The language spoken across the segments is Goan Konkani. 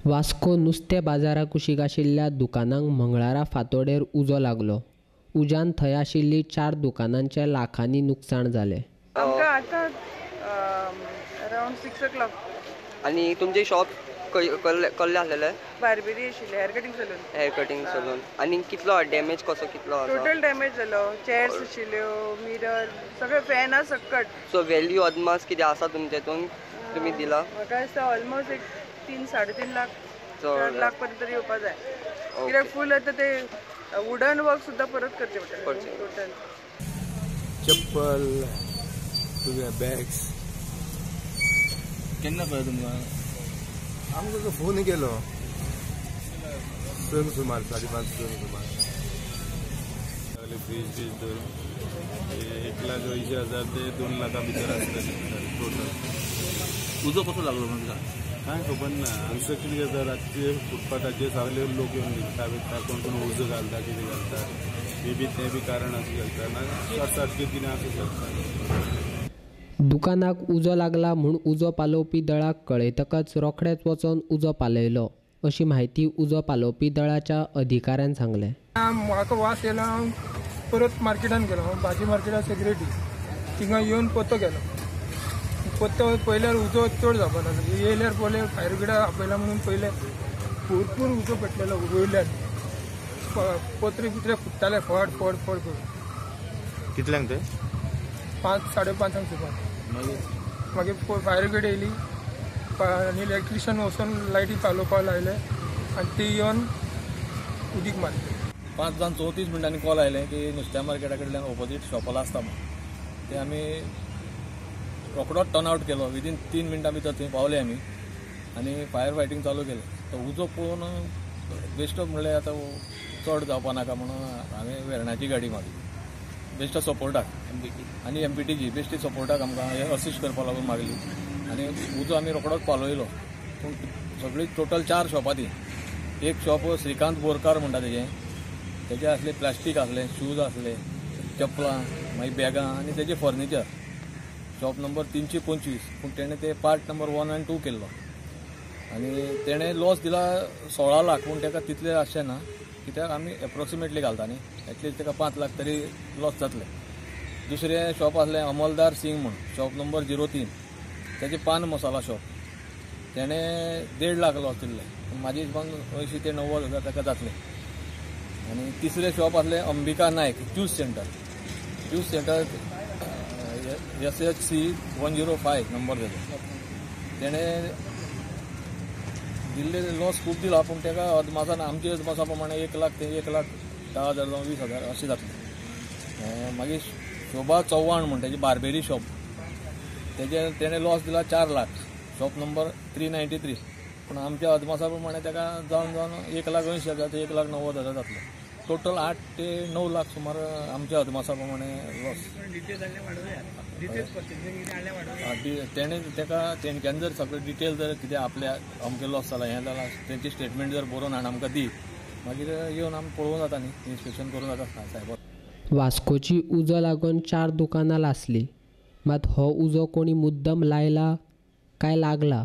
वास्को नुस्तें बाजारा कुशीक आशिल्ल्या दुकानांक मंगळारा फांतोडेर उजो लागलो. उज्यान थंय आशिल्ली 4 दुकानांचें लाखांनी नुकसाण जालें. आमकां आतां अरावंड 6 o'clock. आनी तुमचें शॉप कसलें आसलेलें? बार्बेरी आशिल्लें, hair cutting salon. Hair cutting salon. आनी कितलो डॅमेज कसो कितलो आसा? टोटल डॅमेज जालो. चेअर्स आशिल्ल्यो, मिरर, सगळे फॅना सकट. सो व्हॅल्यू अदमास कितें आसा तुमचे हितून तुमी दिला? म्हाका दिसता ऑलमोस्ट एक 3 साडे 3 लाख 4 लाख पर्यंत तरी येवपा जाय. कित्याक फूल आतां ते वुडन वर्क सुद्दां परत करचें पडटलें टोटल. चप्पल, तुगे बॅग्स. केन्ना कळ्ळें तुमकां? आमकां फोन केलो 6 सुमार, 5:30 सुमार. सगळे फ्रीज बीज धरून 1,80,000 ते 2 लाखां भितर आसतलें टोटल. उजो कसो लागलो म्हणजे? कांय खबर ना. हांगसर कितें जाता, रातचे फुटपाथाचेर सगळे लोक येवन न्हिदता बिता, कोण कोण उजो घालता, कितें घालता, मे बी तें बी कारण आसूं शकता, ना शॉर्ट सर्कीट कितें आसूं शकता. दुकानाक उजो लागला म्हूण उजो पालोवपी दळाक कळयतकच रोखडेच वचोन उजो पालयलो अशी म्हायती उजो पालोवपी दळाच्या अधिकाऱ्यान सांगलें. म्हाका वास येयलो, हांव परत मार्केटान गेलो. भाजी मार्केटान सेक्युरिटी थिंगा येवन पत्तो गेलो. पत्तो पळयल्यार उजो चड जावपा लागलो. येयल्यार पळयल्यार फायर ब्रिगेडाक आपयला म्हणून पळयल्यार भरपूर उजो पेटलेलो. वयल्यान पत्रे बित्रे फुट्टाले फट फट फट करून. कितल्यांक ते? 5 साडे 5 सुमार. मागीर फायर ब्रिगेड येयली आनी इलेक्ट्रिशियन वचून लायटी पालोवपाक लायले आनी ती येवन उदीक मारले. 5 जावन 34 मिनटांनी कॉल आयलें की नुस्त्या मार्केटा कडल्यान ओपोजीट शॉपाला आसता म्हूण. ते आमी रोकडोच टर्न आवट केलो. विदीन 3 मिनटां भितर थंय पावले आमी आनी फायर फायटींग चालू केलें. तो उजो पळोवन बेश्टो म्हणल्यार आतां चड जावपा नाका म्हणून हांवें वेर्णाची गाडी मारली बेश्टो सपोर्टाक, आनी एमपीटीची बेश्टी सपोर्टाक आमकां असिस्ट करपाक लागून मागली आनी उजो आमी रोकडोच पालयलो. पूण सगळीं टोटल 4 शॉपां तीं. एक शॉप श्रीकांत बोरकार म्हणटा तेजें, तेजें आसलें प्लास्टीक आसलें, शूज आसले, चपलां, मागीर बॅगां आनी तेजें फर्निचर. Shop number 325. पूण तेणें ते पार्ट नंबर 1 आनी 2 केल्लो आनी तेणें लॉस दिला 16 लाख. पूण तेका तितलें आसचें ना कित्याक आमी एप्रोक्सिमेटली घालता न्ही, एटलिस्ट तेका 5 लाख तरी लॉस जातलें. दुसरें शॉप आसलें अमलदार सिंग म्हूण, शॉप नंबर 03, तेजें पान मसाला शॉप, तेणें 1.5 लाख लॉस दिल्लें. पूण म्हाजे हिशोबान 80 ते 90 हजार तेका जातलें. आनी तिसरें शॉप आसलें Ambika Naik juice centre, juice centre SHC 105 number तेजो. तेणें दिल्ले लॉस खूब दिला, पूण तेका अदमासान आमच्या अदमासा प्रमाणे 1 लाख ते 1,10,000 जावं 20,000 अशें जातलें. मागीर शोभा चव्हाण म्हण तेजी बार्बेरी शॉप, तेजे तेणें लॉस दिला 4 लाख, शॉप नंबर 393. पूण आमच्या अदमासा प्रमाणे तेका जावन जावन 1,80,000 ते 1,90,000 जातलें. टोटल 8 ते 9 लाख सुमार आमच्या अदमासा प्रमाणे लॉस. तेणें तेका तेंच्यान जर सगळें डिटेल जर कितें आपल्या अमकें लॉस जाला हें जाला तेंची स्टेटमेंट जर बरोवन हाडून आमकां दी, मागीर येवन आमी पळोवंक जाता न्ही, इन्स्पेक्शन करूंक जाता सायब. वास्कोची उजो लागून 4 दुकानां लासली. मात हो उजो कोणी मुद्दम लायला काय लागला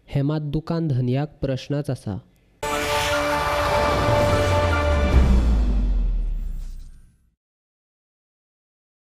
हें मात दुकान धनयाक प्रश्नच आसा.